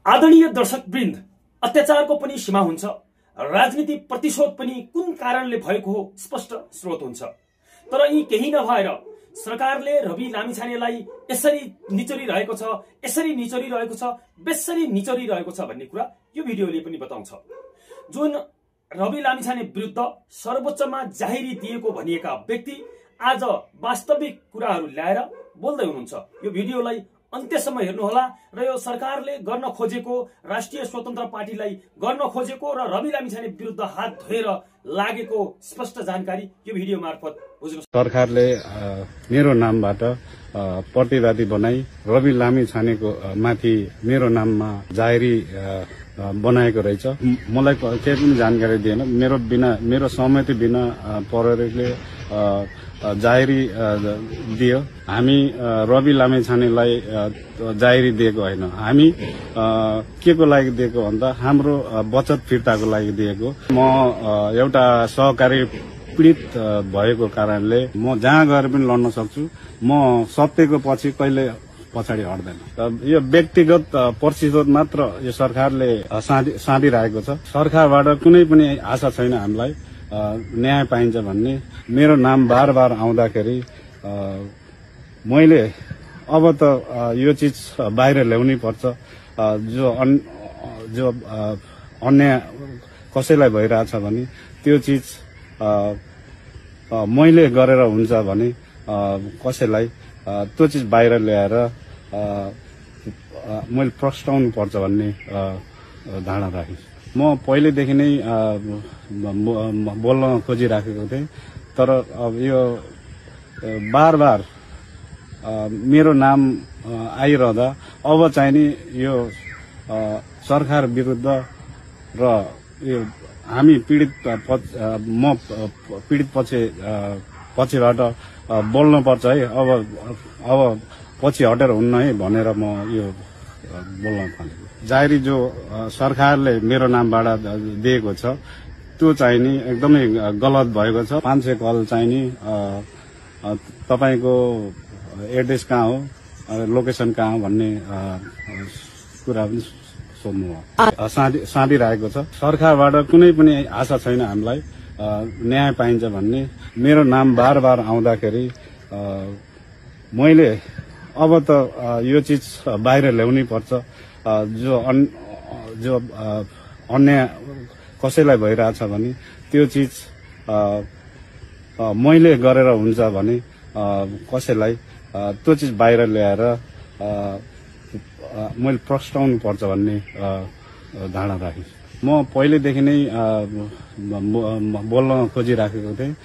आदरणीय दर्शकवृन्द, अत्याचारको पनि सीमा हुन्छ। राजनीति प्रतिशोध पनि कुन कारणले भएको हो स्पष्ट स्रोत हुन्छ। तर यी केही नभएर सरकारले रवि लामिछानेलाई यसरी निचोरिरहेको छ, यसरी निचोरिरहेको छ, बेसरी निचोरिरहेको छ भन्ने कुरा यो भिडियोले पनि बताउँछ। जुन रवि लामिछाने विरुद्ध सर्वोच्चमा जाहेरी दिएको भनिएका व्यक्ति आज वास्तविक कुराहरू ल्याएर बोल्दै हुनुहुन्छ। यो भिडियोलाई अन्त्यसम्म हेर्नुहोला र यो सरकारले गर्न खोजेको, राष्ट्रिय स्वतन्त्र पार्टीलाई गर्न खोजेको र रवि लामिछाने विरुद्ध हात धोएर लागेको स्पष्ट जानकारी यो भिडियो मार्फत बुझ्नुहोस्। सरकारले मेरो नामबाट प्रतिवादी बनाई रवि लामिछानेको माथि मेरो नाममा जाहेरी बनाएको रहेछ। मलाई केही पनि जानकारी दिएन। मेरो सहमति बिना प्रहरीले जाहेरी दियो। हामी रवि लामिछानेलाई जाहेरी दिएको होइन। हामी के को लागि दिएको भन्दा हाम्रो बचत फिर्ताको लागि दिएको। म एउटा सहकारी पीडित भएको कारणले म जहाँ गएर पनि लड्न सक्छु। म सत्यको पछि कहिले पछाडि हट्दैन। यो व्यक्तिगत प्रतिशोध मात्र यो सरकारले साँधिरहेको छ। सरकारबाट कुनै पनि आशा छैन हामीलाई न्याय पाइन्छ भन्ने। मेरो नाम बार बार आउँदाखेरि मैले अब त यो चिज बाहिर ल्याउनै पर्छ। जो अन्याय कसैलाई भइरहेछ भने त्यो चिज मैले गरेर हुन्छ भने कसैलाई त्यो चिज बाहिर ल्याएर मैले प्रस्ताउनु पर्छ भन्ने धारणा राखेँ। म पहिलेदेखि नै बोल्न खोजिराखेको थिएँ। तर अब यो बार बार मेरो नाम आइरहँदा अब चाहिँ नि यो सरकार विरुद्ध र यो हामी म पीडित पछिबाट बोल्नु पर्छ है। अब पछि हटेर हुन्न है भनेर म यो बोल्न थालेको। जाहेरी जो सरकारले मेरो नामबाट दिएको छ त्यो चाहिँ नि एकदमै गलत भएको छ। 500 कल चाहिँ नि तपाईको एड्रेस कहाँ हो, लोकेसन कहाँ हो भन्ने कुरा पनि सोध्नु हो। साँधिरहेको छ। सरकारबाट कुनै पनि आशा छैन हामीलाई न्याय पाइन्छ भन्ने। मेरो नाम बार बार आउँदाखेरि मैले अब त यो चिज बाहिर ल्याउनै पर्छ। जो अन्याय कसैलाई भइरहेछ भने त्यो चिज मैले गरेर हुन्छ भने कसैलाई त्यो चिज बाहिर ल्याएर मैले प्रस्ताउनु पर्छ भन्ने धारणा राखेँ। म पहिलेदेखि नै बोल्न खोजिराखेको थिएँ।